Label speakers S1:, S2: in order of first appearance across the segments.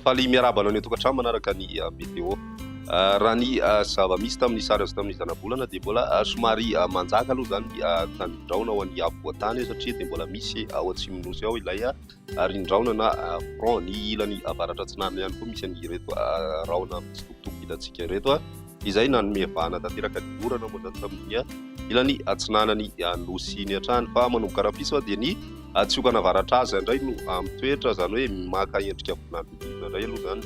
S1: Faly miarahaba anao any an-tokantrano manaraka ny météo. Raha ny zava-misy tamin'ny sary azo tamin'ny zanabolana dia mbola somary manjaka aloha izany ny tandrindraona ao an'ny afovoan-tany satria dia mbola misy ao atsimon'ny nosy ao ilay rindraona na front. Ny ilany avaratra atsinanana ihany koa misy an'ireto rahona mitsitokotoko hitantsika ireto izay nanome vahana tanteraka ny orana moa izany tamin'ny ilany atsinanan'ny nosy iny hatrany. Fa manomboka rahampitso dia ny Atsiokana avaratra aza indray no mitoetra, izany hoe maka endrika volon-dririnina indray aloha izany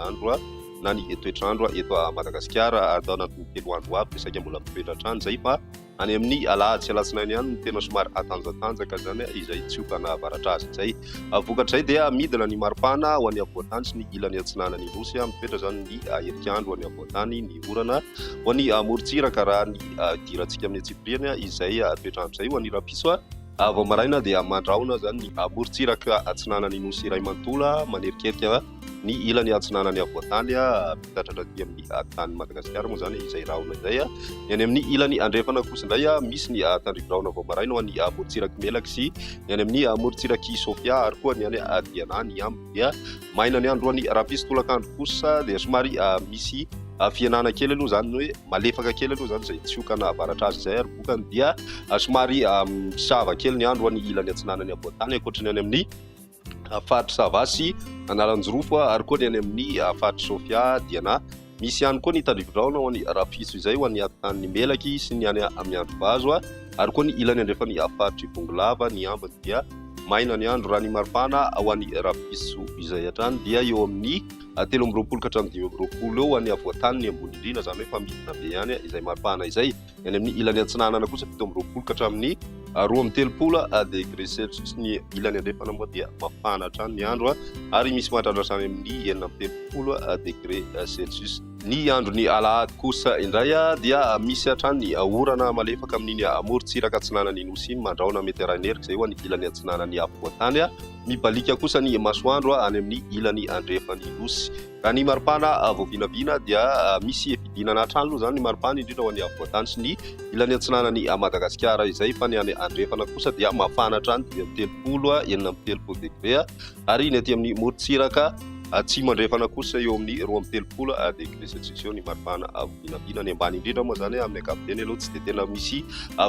S1: andro na ny toetr'andro eto Madagasikara ato anatin'ny 3 andro ho avy dia saika mbola mitoetra hatrany izay fa any amin'ny alahady sy alatsinainy ihany no tena somary hatanjatanjaka izany izay tsiokana avaratra azy izay. Vokatr'izay dia midina ny maripana ho an'ny afovoan-tany sy ny ilany atsinanan'ny Nosy, mitoetra izany ny herik'andro ho an'ny afovoan-tany, ny orana ho an'ny morontsiraka raha ny idirantsika amin'ny antsipiriany izay toetr'andro izay ho an'ny rahampitso. Vao maraina dia mandrahona izany ny morontsiraka atsinanan'ny Nosy iray manontolo, manerikerika ny ilany atsinanan'ny afovoan-tany, miitatra hatraty amin'ny tanin'i Madagasikara moa izany izay rahona izay. Ny any amin'ny ilany andrefana kosa indray misy ny tandrivi-drahona vao maraina ho an'ny morontsirak'i Melaky sy ny any amin'ny morontsirak'i Sofia ary koa ny any Diana. Ny ambiny dia maina ny andro. Ny rahampitso tolakandro kosa dia somary misy fihenana kely aloha izany hoe malefaka kely aloha izany izay tsiokana avaratra azy izay ary vokany dia somary misava kely ny andro any ilany atsinanany afovoan-tany ankoatra ny any amin'ny faritry Sava sy Analanjirofo ary koa ny any amin'ny faritry Sofia Diana. Misy ihany koa ny tandrivi-drahona ho an'ny rahampitso izay ho an'ny atitan'ny Melaky sy ny any Miandrivazo ary koa ny ilany andrefan'ny faritry Bongolava. Ny ambiny dia maina ny andro. Raha ny maripana ho an'ny rahampitso izay hatrany dia eo amin'ny 23 ka hatramin'ny 25 eo ho an'ny afovoan-tany ny ambony indrindra, izany hoe efa midina be ihany izay maripana izay. Ny any amin'ny ilany atsinanana kosa 27 ka hatramin'ny 32 degré celsius. Ny ilany andrefana moa dia mafana hatrany ny andro ary misy mahatratra hatrany amin'ny 36 degré celsius. Ny andron'ny alahady kosa indray dia misy hatrany ny orana malefaka amin'iny morontsiraka atsinanan'ny Nosy iny, mandrahona mety arahin'erika izay ho an'ny ilany atsinanan'ny afovoan-tany. Mibaliaka kosa ny masoandro any amin'ny ilany andrefan'ny Nosy. Raha ny maripana vao vinavina dia misy fidinana hatrany aloha izany ny maripana indrindra ho an'ny afovoan-tany sy ny ilany atsinanan'i Madagasikara izay fa ny any andrefana kosa dia mafana hatrany 35, 36 degré ary ny aty amin'ny morontsiraka atsimo andrefana kosa eo amin'ny 32 degré celsius eo ny maripana vinavina. Ny ambany indrindra moa izany amin'ny ankapobeny aloha tsy dia tena misy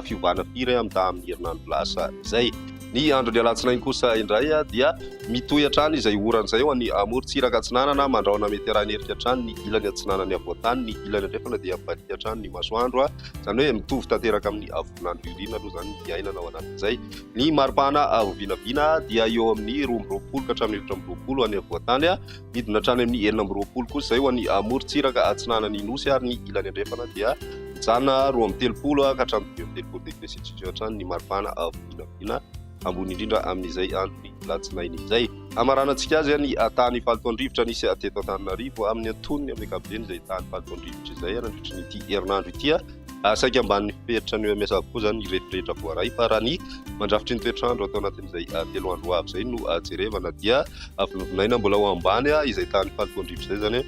S1: fiovana firy mitaha amin'ny herinandro lasa izay. Ny andron'ny alatsinainy kosa indray dia mitohy hatrany izay orana izay ho an'ny morontsiraka atsinanana, mandrahona mety arahin'erika hatrany ny ilany atsinanan'ny afovoan-tany, ny ilany andrefana dia mibaliaka hatrany ny masoandro, izany hoe mitovy tanteraka amin'ny volana ririnina aloha izany ny iainana ao anatin'izay. Ny maripana vinavina dia eo amin'ny 22 ka hatramin'ny 24 any afovoan-tany, midina hatrany amin'ny 26 kosa izay ho an'ny morontsiraka atsinanan'ny Nosy ary ny ilany andrefana dia mijanona 32 ka hatramin'ny 35 degré celsius hatrany ny maripana vinavina ambony indrindra amin'izay andron'ny alatsinainy izay. Hamaranantsika azy ny tahan'ny fahalotoan-drivotra nisy teto Antananarivo amin'ny antonony amin'ny ankapobeny izay tahan'ny fahalotoan-drivotra izay nandritry ny ity herinandro ity. Saika ambanin'ny fepetra ny OMS avokoa izany ny rehetra voaray fa raha ny mandrafitry ny toetr'andro atao anatin'izay 3 andro ho avy izay no jerevana dia vinavinaina mbola ho ambany izay tahan'ny fahalotoan-drivotra izay izany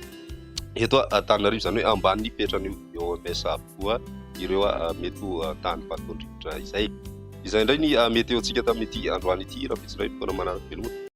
S1: eto Antananarivo, izany hoe ambanin'ny fetran'ny OMS avokoa ireo mety ho tahan'ny fahalotoan-drivotra izay. Izay indray ny météo-ntsika tamin'ity androany ity. Rahampitso indray fotoana manaraka veloma.